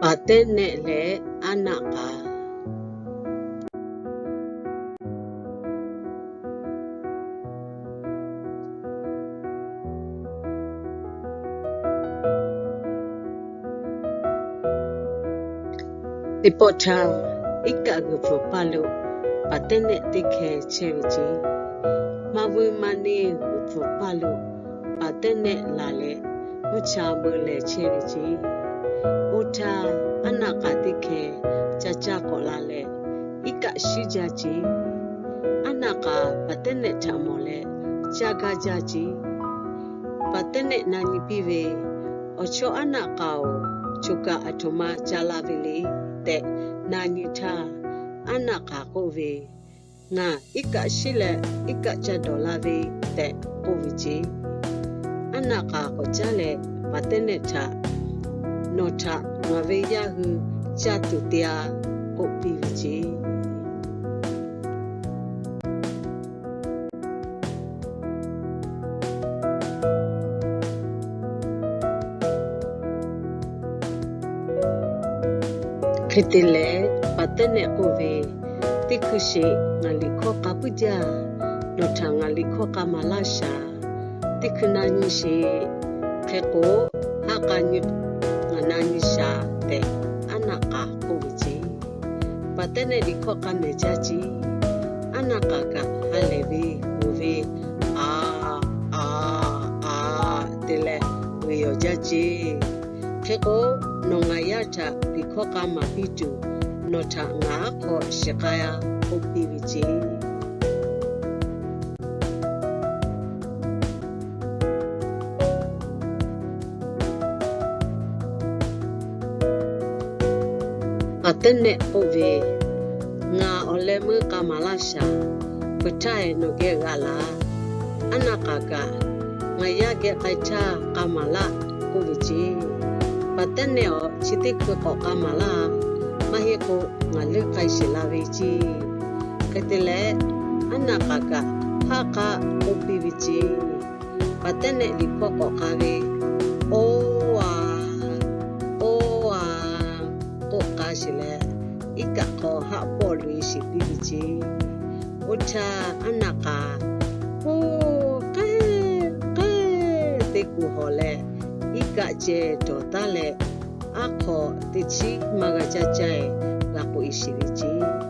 Paˍ tehˉ nehˆ leh aˉ naˆ k'aˍ. Teˇ pawˆ htaˇ, iˉ kaˆ g'uiˬ pfuhˍ paˇ lo paˍ tehˉ nehˆ teˇ hkeh chehˇ ve ceˇ. Maˇ vuiˇ maˇ neˇ g'uiˬ pfuhˍ paˇ lo paˍ tehˉ nehˆ laˬ leh, mvuhˇ cha beu lehˬ chehˇ ve ceˇ. Oˇ htaˇ, aˉ naˆ k'aˍ teˇ hkeh ca caˇ k'awꞈ la leh, iˉ kaˆ shiˉ jaˇ ceˇ. Aˉ naˆ k'aˍ paˍ tehˉ nehˆ htaꞈ mawˬ leh, caˇ gaˇ jaˇ ceˇ. Paˍ tehˉ nehˆ na nyi piˇ ve, Awˬ chawˇ aˉ naˆ k'aˍ-oˬ, choˬ kaˬ aˬ htoꞈ ma ca la ve le tehꞈ na nyi htaˇ, aˉ naˆ k'aˍ k'oˆ ve, Ngaˬ iˉ kaˆ shiˉ leh iˉ kaˆ caˇ dawˬ la ve tehꞈ k'oˆ ve ceˇ. Aˉ naˆ k'aˍ k'awꞈ caˉ leh paˍ tehˉ nehˆ htaꞈ, Nawˬ htaꞈ ngaˬ ve yaˇ hui caˇ tuˬ te-a k'oˆ piˇ ve ceˇ. Hk'e te leh, paˍ tehˉ nehˆ k'oˆ ve, Teˇ hkui sheˍ ngaˬ liꞈ hkawˇ k'a puiˉ jaˇ. Nawˬ htaꞈ ngaˬ liꞈ hkawˇ k'a maˍ laˇ shaˍ. Teˇ hkui na nyi sheˍ. Hk'e k'o, haˆ k'a nyi ngaˬ na nyi shaˍ tehꞈ, aˉ naˆ k'aˍ k'oˆ ve ceˇ. Paˍ tehˉ nehˆ liꞈ hkawˇ k'a mehˍ jaˇ ceˇ. Aˉ naˆ k'aˍ kaꞈ ha lehˬ ve, uiˍ ve, a, a, a te leh g'uiˬ yawˬ jaˇ ceˇ. Hk'e k'o, nawˬ ngaˬ yaˇ htaꞈ liꞈ hkawˇ k'a maˍ piˇ tuˬ, nawˬ htaꞈ ngaˬ aˉ hk'aw shiˍ k'ai-a k'oˆ piˇ ve ceˇ. Paˍ tehˉ nehˆ k'oˆ ve, Ngaˬ awˬ leh meuˇ k'a maˍ laˇ shaˍ. Peuˬ htaˇ-e nawˬ geh g'a laˬ. Aˉ naˆ k'aˍ kaꞈ, Ngaˬ yaˇ geh k'ai htaˇ k'a maˍ laˇ k'oˆ ve ceˇ. Paˍ tehˉ nehˆ-awˬ, chi teˇ hkui k'awꞈ k'a maˍ laˇ. Maˇ heˆ k'o, ngaˬ leuˆ k'ai sheˍ la ve ceˇ. Hk'e te leh, aˉ naˆ k'aˍ kaꞈ haˆ k'aˆ k'oˆ piˇ ve ceˇ. Paˍ tehˉ nehˆ liꞈ hkawˇ k'awꞈ k'a ve, Oˇ a, oˇ a k'oˆ k'a sheˍ leh, iˉ kaˆ hk'aw haˆ pawˆ loꞈ-e sheˍ piˇ ve ceˇ. Oˇ htaˇ aˉ naˆ k'aˍ, Oˇ, k'ehˉ, k'ehˉ te kuˬ hawˬ leh, iˉ kaˆ ceh dawˬ taˉ leh, aˉ hk'aw teˇ chiˉ maˇ g'a caˇ caˇ-e g'a k'oꞈ-e sheˍ ve ceˇ.